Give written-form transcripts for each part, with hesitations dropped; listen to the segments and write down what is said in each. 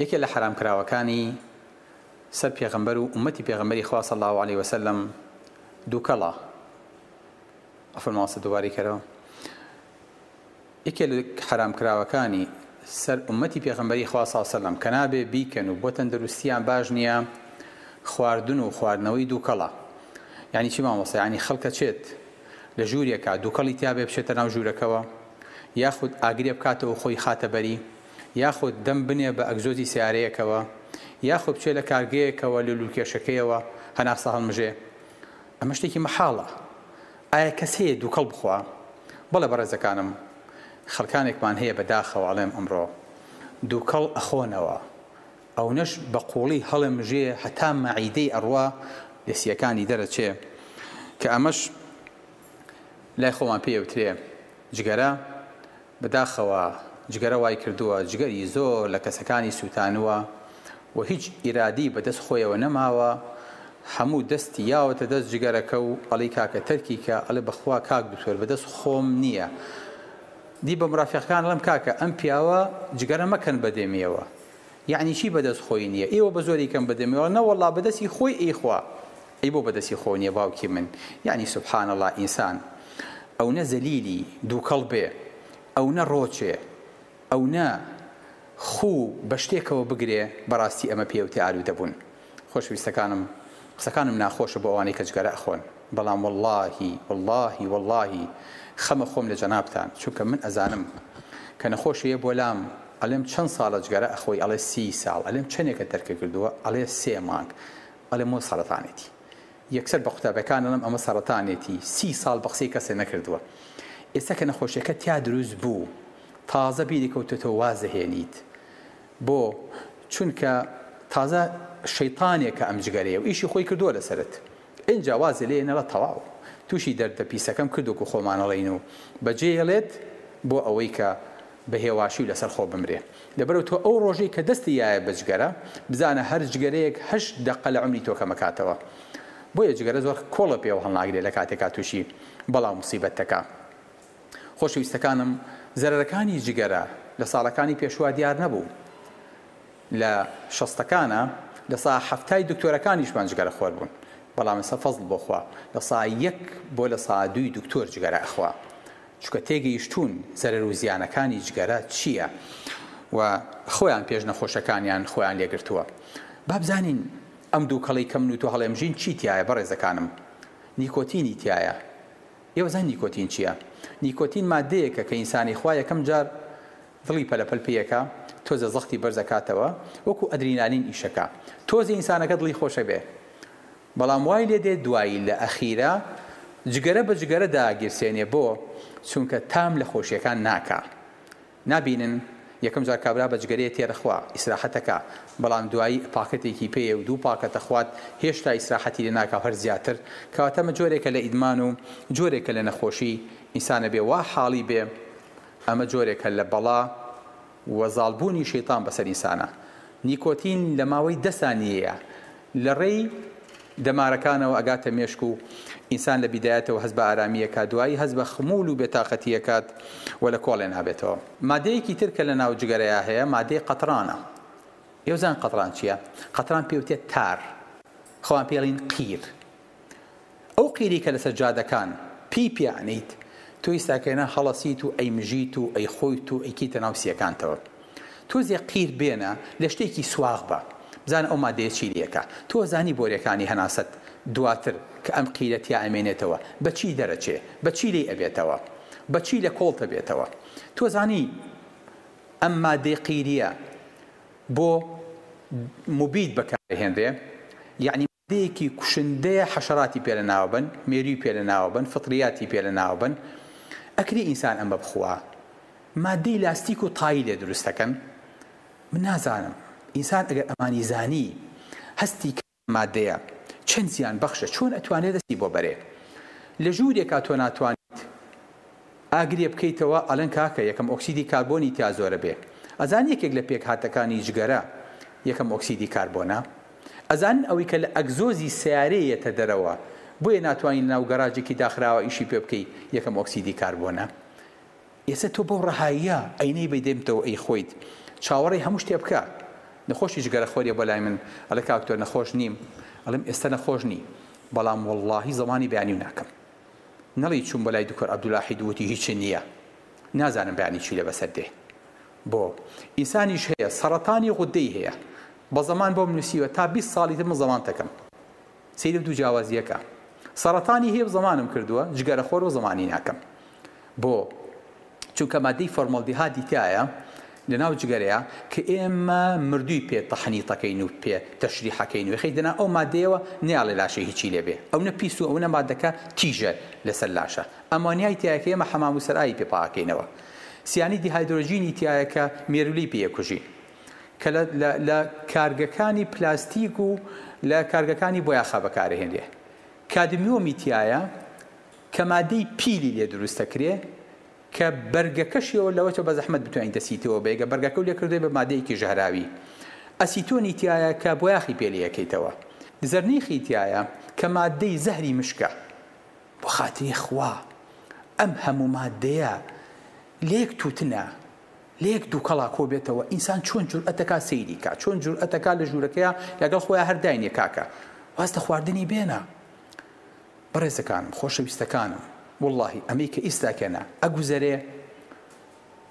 یەکێ لە حەرامکراوەکانی سەر پێغەمبەر و ئوممەتی پێغەمبەری خوا صلی اللە علیە وسلم دووکەڵە. عەفوەن مامۆستا دووبارەی کەرەوە. یەکێ لە حەرامکراوەکانی سەر ئوممەتی پێغەمبەری خوا صلی اللە علیە وسلم کە نابێ بیکەن و بۆ تەندروستیان باش نییە خواردن و خواردنەوەی دووکەڵە. یعنی چی مامۆستا؟ یعنی خەڵکە چێت لە ژوورێکا دووکەڵی تیابێ بچێتە ناو ژوورەکەوە یاخود ئاگرێ بکاتەوە خۆی خاتە بەری یاخود دەم بنێ بە ئەگزۆزی سەیارەیەکەوە، یاخود بچێ لە کارگەیەکەوە لە لولکێشەکەیەوە هەناسە هەڵمژێ. ئەمە شتێکی مەحاڵە. ئایا کەس هەیە دووکەڵ بخوا؟ بەڵێ بەڕێزەکانم، خەڵکانێکمان هەیە بە داخەوە ئەڵێم ئەمڕۆ دووکەڵ ئەخۆنەوە، ئەونەش بە قووڵی هەڵێمژێ هەتا مەعیدەی ئەڕوا لە سییەکانی دەرەچێ، کە ئەمەش لای خۆمان پێی ئەوترێ جگەرە. بەداخەوە جگەرە وای کردووە جگەری زۆر لە کەسەکانی سوتانووە و هیچ ئیرادەی بەدەست خۆیەوە نەماوە هەموو دەستی یاوەتە دەست جگەرەکە و ئەڵی کاکە تەرکی کە ئەڵێ بەخوا کاک دکتۆر بەدەست خۆم نییە دی بە مرافیقەکان ئەڵێم کاکە ئەم پیاوە جگەرە مەکەن بەدەمیەوە یەعنی چی بەدەست خۆی نییە ئێوە بەزۆری کەن بەدەمیەوە نەوەڵا بەدەستی خۆی ئەیخوا ئەی بۆ بەدەستی خۆو نیە باوکی من یەعنی سبحان اللە ئینسان ئەونە زەلیلی دوکەڵ بێ ئەونە ڕۆچێ ئەونە خوو بە شتێکەوە بگرێ بەڕاستی ئەمە پێوتێ ئالودە بوون خۆشەویستەکانم قسەکانم ناخۆشە بۆ ئەوانەی کە جگەرە ئەخۆن بەڵام وەڵاهی وەڵاهی وەڵاهی خەمە خۆم لە جەنابتان چونکە من ئەزانم کە نەخۆشێ بۆ لام ئەلێم چەند ساڵە جگەرە ئەخۆی ئەڵێ سی ساڵ ئەلێم چەنێکە تەرکە کردووە ئەڵێ سێ مانگ ئەڵێم ئەوە سەرەتانێتی. یەکسەر بە قوتابەکان ئەڵێم ئەمە سەرەتانێتی، سی ساڵ بە قسەی کەسێ نەکردووە. ئێستا کە نەخۆشیەکە تیا دروست بوو، تازە بیری کەوتۆتەوە واز دەهێنیت. بۆ؟ چونکە تازە شەیتانێکە ئەم جگەرەیە و ئیشی خۆی کردووە لەسەرت. ئینجا وازێ لێ نەڵە تەواو. تووشی دەردە پیسەکەم کرد وەکو خۆمان ئەڵێین و بەجێیەڵێت بۆ ئەوەی کە بە هێواشی و لەسەر خۆ بمرێ. لەبەرئەوە تۆ ئەو ڕۆژەی کە دەستی یایە بە جگەرە، بزانە هەر جگەرەیەک هەشت دەقە لە عومری تۆ کەمەکاتەوە. بۆیە جگەرە زۆر کۆڵە پێوە هەڵناگرێ لە کاتێکا تووشی بەڵا و موسیبەت دەکا. خۆشەویستەکانم زەرەرەکانی جگەرە لە ساڵەکانی پێشووا دیار نەبوو. لە شەستەکانا لە سا حەفتای دکتۆرەکانیشمان جگەرە خۆر بوون. بەڵام ئێستا فەزڵ بۆ خوا لە سا یەک بۆ لە سا دووی دکتۆر جگەرە ئەخوا. چونکە تێگەیشتوون زەرەر و زیانەکانی جگەرە چییە و خۆیان پێش نەخۆشەکانیان خۆیان لێگرتووە. با بزانین ئەم دووکەڵەی کە من و تۆ هەڵێمژین چی تیایە بەڕێزەکانم؟ نیکۆتینی تیایە. ئێوە زان نیکۆتین چییە؟ نیکۆتین ماددەیەکە کە ئینسانی خوا یەکەم جار دڵی پەلەپەل پێیەکا، تۆزێ زەختی بەرزەکاتەوە، وەکو ئەدرینالین ئیشەکا. تۆزێ ئینسانەکە دڵی خۆشەبێ. بەڵام وای لێ دێ دوایی لە ئەخیرا جگەرە بە جگەرە دائەگیرسێنێ بۆ؟ چونکە تام لە خۆشیەکان ناکا نابینن یەکەم جار کابرا بە جگەرەیە تێرەخوا ئیسراحەتەکا بەڵام دوایی پاکەتێکی پێیە و دوو پاکەتە خوات هێشتا ئیسراحەتی لێ ناکا و هەر زیاتر کەواتە ئەمە جۆرێکە لە ئیدمان و جۆرێکە لە نەخۆشی ئینسان ئەبێ وا حاڵی بێ ئەمە جۆرێکە لە بەڵا و زاڵبوونی شەیتان بەسەر ئینسانا. نیکۆتین لە ماوەی دە سانیەیە لە ڕێی دەمارەکانەوە ئەگاتە مێشک و ئینسان لە بیدایەتەوە هەست بە ئارامی ئەکات دوایی هەست بە خمول و بێتاقەتی ئەکات و لە کۆڵێ نابێتەوە. مادەیەکی تر کە لە ناو جگەرەیا هەیە مادەی قەترانە. ئێوە زان قەتران چیە؟ قەتران پێی وتێت تار. خۆمان پێی ئەڵێین قیر. ئەو قیرەی کە لەسەر جادەکان پێی پێ ئەنێیت، تۆ ئیستاکێنە هەڵەسیت و ئەیمژیت و ئەیخۆیت و ئەیکەیتە ناو سییەکانتەوە. تۆزێ قیر بێنە لە شتێکی سواغ بە، بزانە ئەو مادەیە چی لێ ئەکا. تۆ ئەزانی بۆریەکانی هەناسەت دواتر کە ئەم قیرە تیا ئەمێنێتەوە بە چی دەرەچێ، بە چی لێی ئەبێتەوە، بە چی لە کۆڵت ئەبێتەوە. تۆ ئەزانی ئەم مادەی قیریە بۆ موبید بەکارئەهێنرێ، یەعنی. مادەیەکی کوشندەیە حەشەراتی پێ لەناوە بەن، مێرووی پێ لەناوە بەن، فطریاتی پێ لەناوە بەن، ئەکرێ ئینسان ئەمە بخوا؟ مادەی لاستیک و تایی لێ دروست دەکەن؟ من نازانم ئینسان ئەگەر ئەمانی زانی هەستی کرد ئەم مادەیە چەند زیان بەخشە چۆن ئەتوانێ دەستی بۆ بەرێ؟ لە ژوورێکا تۆ ناتوانیت ئاگرێ بکەیتەوە ئەڵێن کاکە یەکەم ئۆکسیدی کاربۆنی تیا زۆرە بێ ئەزانی یەکێک لە پێکهاتەکانی جگەرە یەکەم ئۆکسیدی کاربۆنە؟ ئەزانن ئەوەی کە لە ئەگزۆزی سەیارەیە یەتە دەرەوە بۆیە ناتوانی لەناو گەراجێکی داخراوە ئیشی پێ بکەی یەکەم ئۆکسیدی کاربۆنە ئێستا تۆ بەو ڕەهاییە ئەینەی بەی دەمتەوە ئەیخۆیت چاوەڕێی هەموو شتێ بکە. نەخۆشی جگەرەخۆریە بۆ لای من ئەڵێ کاک دکتۆر نەخۆش نیم، ئەڵێم ئێستا نەخۆش نی بەڵام وەڵڵاهی زەمانی بەیانیو ناکەم. نەڵێی چووم بۆ لای دکتۆر عەبدولاحید وتی هیچ نییە. نازانم بەیانی چی لێ بەسەر دێ. بۆ ئینسانیش هەیە سەڕەتانی غودەی هەیە بە زەمان بۆم نووسیوە تا 20 ساڵی تر من زەمانتەکەم. سەیری ئەو دوو جیاوازییە کە. سەڕەتانی هەیە و زەمانم کردووە، جگەرەخۆر و زەمانی ناکەم. بۆ؟ چونکە مادەی فۆرمەڵدیهادی تیایە لەناو جگەرەیە کە ئێمە مردووی پێ تەحنیتەکەین و پێ تەشریحەکەین و ئەخەیتە ناو ئەو مادەیەوە نایەڵێ لاشەی هیچی لێ بێ ئەونە پیس و ئەونە مادەکە تیژە لەسەر لاشە ئەمۆنیای تیایە کە ئێمە حەمام و سەرئاوی پێ پاکەینەوە سیانیدی هایدرۆجینی تیایە کە مێرولی پێ ئەکوژین کە لە لە لە کارگەکانی پلاستیک و لە کارگەکانی بۆیاخا بەکارەهێنرێ کادمیۆمی تیایە کە مادەی پیلی لێ دروست دەکرێ کە بەرگەکەشیەوە لەوەچە بە زەحمەت بتوانین دەستی تێوە بەی گە بەرگەکەو لێ کردووی بە مادەیەکی ژەهراوی ئەسیتۆنی تیایە کە بۆیاخی پێ لێ ئەکەیتەوە زەرنیخی تیایە کە مادەی زەهری مشکە بۆ خاتری خوا ئەم هەموو مادەیە لەیەک توتنە لەیەک دوکەڵا کۆ بێتەوە ئینسان چۆن جورئەتەکا سەیری کا چۆن جورئەتەکا لە ژوورەکەیا لەگەڵ خۆیا هەر داینێ کاکە واز لە خواردنی بێنە بەڕێزەکانم خۆشەویستەکانم وەڵاهی ئەمەی کە ئیستا کەنە ئەگوزەرێ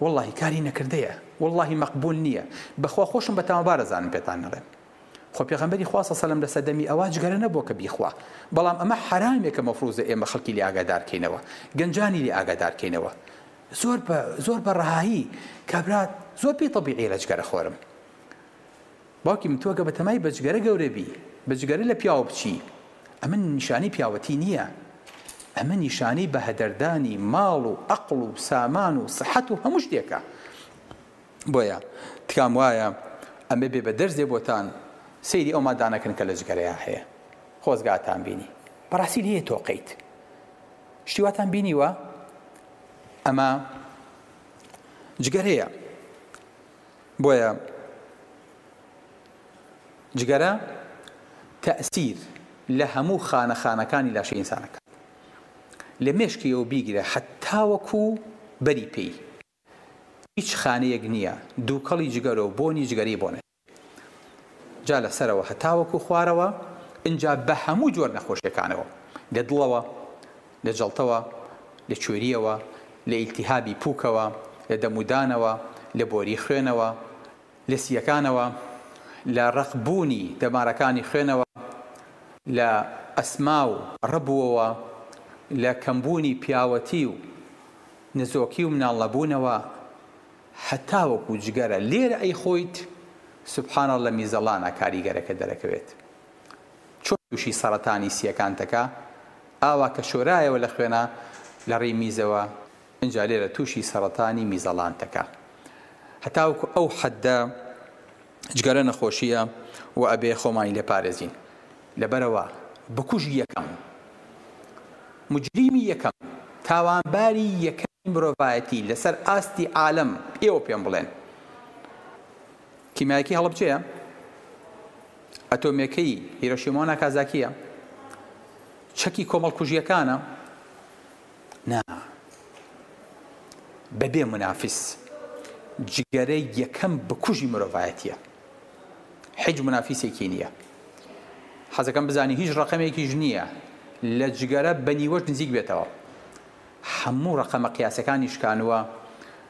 وەڵاهی کاری نەکردەیە وەڵاهی مەقبول نییە بەخوا خۆشم بە تاوانبار ئەزانم پێتان نەڵێم خۆ پێغەمبەری خوا صلی سەلەم لە سەردەمی ئەوا جگەرە نەبووە کە بیخوا بەڵام ئەمە حەرامێکە مەفروزە ئێمە خەڵکی لێ ئاگادار کەینەوە گەنجانی لێ ئاگادار کەینەوە زۆر بە زۆر بە ڕەهایی کابرا زۆر پێی تەبیعیە لە جگەرە خۆرم باوکی من تۆ گە بەتەمای بە جگەرە گەورە بی بە جگەرە لە پیاو بچی ئەمە نیشانەی پیاوەتی نییە ئەمە نیشانەی بەهەدەردانی ماڵ و ئەقڵ و سامان و سحەت و هەموو شتێکە بۆیە تکام وایە ئەمە بێ بە دەرزێ بۆتان سەیری ئەو مادانەکەن کە لە جگەرەیا هەیە خۆزگاتان بینی بەڕاستی لێ تۆقیت شتی واتان بینیوە ئەمە جگەرەیە بۆیە جگەرە تەئسیر لە هەموو خانە خانەکانی لاشەی ئینسان ئەکات لە مێشکیەوە بیگرە هەتاوەکو بەری پێی هیچ خانەیەک نییە دووکەڵی جگەرە و بۆنی جگەرەی بۆ نەچێت جا لە سەرەوە هەتاوەکو خوارەوە ئینجا بە هەموو جۆر نەخۆشیەکانەوە لە دڵەوە لە جەڵتەوە، لە کوێرییەوە، لە ئیلتیهابی پووکەوە، لە دەمودانەوە، لە بۆری خوێنەوە، لە سییەکانەوە، لە ڕەق بوونی دەمارەکانی خوێنەوە، لە ئەسما و ڕەبووەوە، لە کەمبوونی پیاوەتی و نەزۆکی و مناڵ نەبوونەوە، هەتاوەکو جگەرە لێرە ئەیخۆیت، سبحان اللە لە میزەڵانە کاریگەرەکە دەرەکەوێت. چۆن توشی سەڕەتانی سیەکان تەکا ئاوا کە شۆرایەوە لە خوێنا لە ڕێی میزەوە ئنجا لێرە توشی سەڕەتانی میزەڵان تەکا هەتاوەکو ئەو حەدە جگەرە نەخۆشیە و ئەبێ خۆمانی لێ پارێزین لەبەرئەوە بکوژی یەکەم مجریمی یەکەم تاوانباری یەکەمی مرۆڤایەتی لەسەر ئاستی عالەم ئێوە پێم بڵێن کیمیایەکەی هەڵەبجەیە؟ ئەتۆمیەکەی هیرۆشیما و ناکازاکیە؟ چەکی کۆمەڵکوژیەکانە؟ نا بەبێ منافس جگەرە یەکەم بکوژی مرۆڤایەتیە حیچ منافیسێکی نییە حەزەکەم بزانی هیچ ڕقەمێکیش نییە لە جگەرە بە نیوەش نزیک بێتەوە هەموو ڕەقەمە قیاسەکانی شکانووە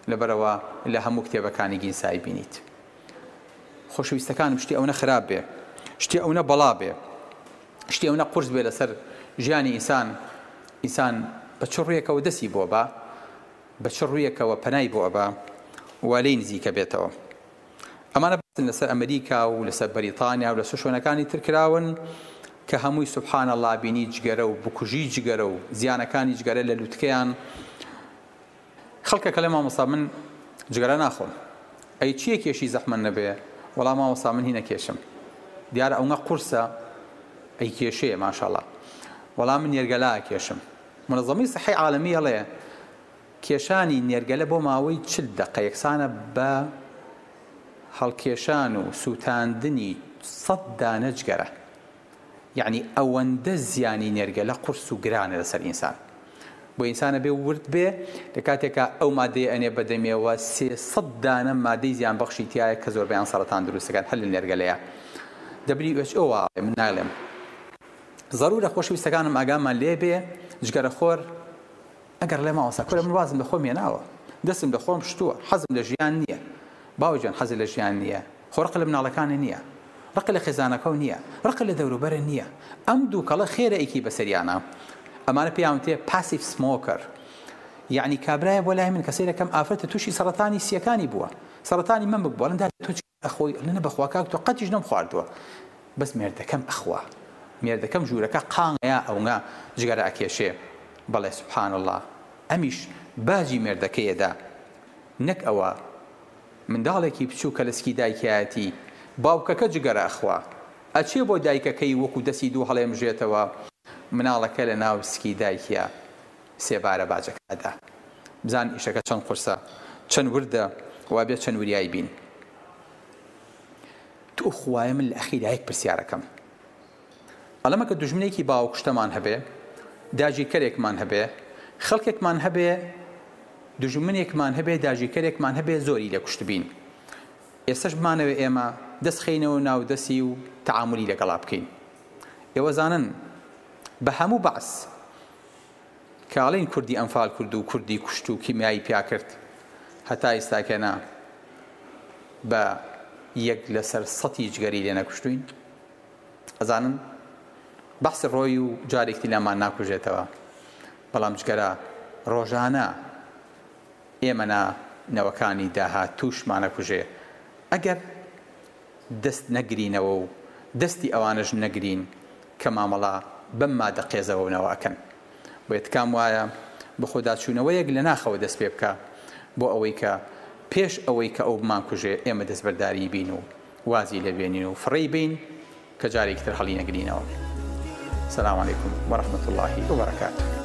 لەبەرئەوە لە هەموو کتێبەکانی گینسای بینیت. خۆشەویستەکانم شتی ئەونە خراپ بێ شتی ئەونە بەڵا بێ شتی ئەونە قورس بێ لەسەر ژیانی ئینسان ئینسان بە چ ڕوویەکەوە دەسی بۆ با بە چ ڕوویەکەوە پەنای بۆ ئەبا و لێی نزیکە بێتەوە. ئەمانە باسن لەسەر ئەمریکا و لەسەر بەریتانیا و لەسەر شوێنەکانی تر کراون کە هەمووی سبحان اللە بینی جگەرە و بکوژی جگەرە و زیانەکانی جگەرە لە لوتکەیان خەڵکە کەڵێ مامۆستا من جگەرە ناخۆم ئەی چیە کێشی زەحمەت نەبێ وەڵا مامۆستا من هی نەکێشم دیارە ئەونە قورسە ئەی کێشەیە ماشاءاللە وەڵا من نێرگەلا ئەکێشم منظمەی صحی عالەمی ئەڵێ کێشانی نێرگەلە بۆ ماوەی 40 دەقە یەکسانە بە هەڵکێشان و سووتاندنی سەد دانە جگەرە یەعنی ئەوەندە زیانی نێرگەلە قورس و گرانە لەسەر ئینسان. بۆ ئینسان ئەبێ ورد بێ لە کاتێکا ئەو مادەیە ئەنێ بە دەمیەوە 300 دانە مادەی زیانبەخشی تیایە کە زۆربەیان سەرەتان دروست دەکەن هەر لە نێرگەلەیە WHO وا ئەڵێ من نایڵێم زەرورە خۆشەویستەکانم ئاگامان لێ بێ جگەرە خۆر ئەگەر ڵێ مامۆستا کورە من وازم لە خۆم هێناوە دەستم لە خۆم شتووە حەزم لە ژیان نییە باوە گیان حەزت لە ژیان نییە خۆ ڕق لە مناڵەکانت نییە ڕق لە خێزانەکەو نییە ڕق لە دەوروبەرت نییە ئەم دووکەڵە خێرە ئەیکەی بەسەریانا ئەمانە پێیان وتێ پاسیڤ سمۆکەر یەعنی کابرایە بۆ لای من کە سەیرەکەم ئافرەتە تووشی سەڕەتانی سیەکانی بووە سەڕەتانی مەمک بووە ئەڵێم دادە تۆ ئەخۆی ئەڵێ نە بەخوا کاک تۆ قەتیش نەم خواردووە بەس مێردەکەم ئەخوا مێردەکەم ژوورەکە قانگەیا ئەونگا جگەرە ئەکێشێ بەڵێ سبحان اللە ئەمیش باجی مێردەکەی ئەدا نەک ئەوە منداڵێکی بچوک کە لە سکی دایکیایەتی باوکەکە جگەرە ئەخوا ئەچێ بۆ دایکەکەی وەکو دەسی دوو هەڵێمژێتەوە مناڵەکە لە ناو سکی دایکیا سێبارە باجەکە ئەدا بزان ئیشەکە چەند قورسە چەند وردە و ئەبێ چەند وریای بین تو خوایە من لە ئەخیرا یەک پرسیارەکەم ئەڵێم ئەگەر دوژمنێکی باوەکوشتەمان هەبێ داگیرکەرێکمان هەبێ خەڵکێکمان هەبێ دوژمنێکمان هەبێ داگیرکەرێکمان هەبێ زۆری لێ کوشتبین ئێستەش بمانەوێ ئێمە دەست خەینەوە ناو دەسی و تەعامولی لەگەڵا بکەین ئێوە زانن بە هەموو بەعس کە ئەڵێن کوردی ئەنفال کرد و کوردی کوشت و کیمیایی پیا کرد هەتا ئیستاکێنە بە یەک لەسەر سەتی جگەری لێ نەکوشتوین ئەزانن بەعس ڕۆی و جارێکی لامان ناکوژێتەوە بەڵام جگەرە ڕۆژانە ئێمە نا نەوەکانی داهاتووشمانەکوژێ ئەگەر دەست نەگرینەوە و دەستی ئەوانەش نەگرین کە مامەڵە بەم مادە قێزەوەونەوە ئەکەن. بۆیە تکام وایە بەخۆداچوونەوەیەک لە ناخەوە دەست پێ بکا بۆ ئەوەی کە پێش ئەوەی کە ئەو بمانکوژێ ئێمە دەستبەرداری بین و وازی لێ بێنین و فڕێی بەین کە جارێکی تر هەڵینەگرینەوە. سلام علیکم ورحمة اللە وبرکاته.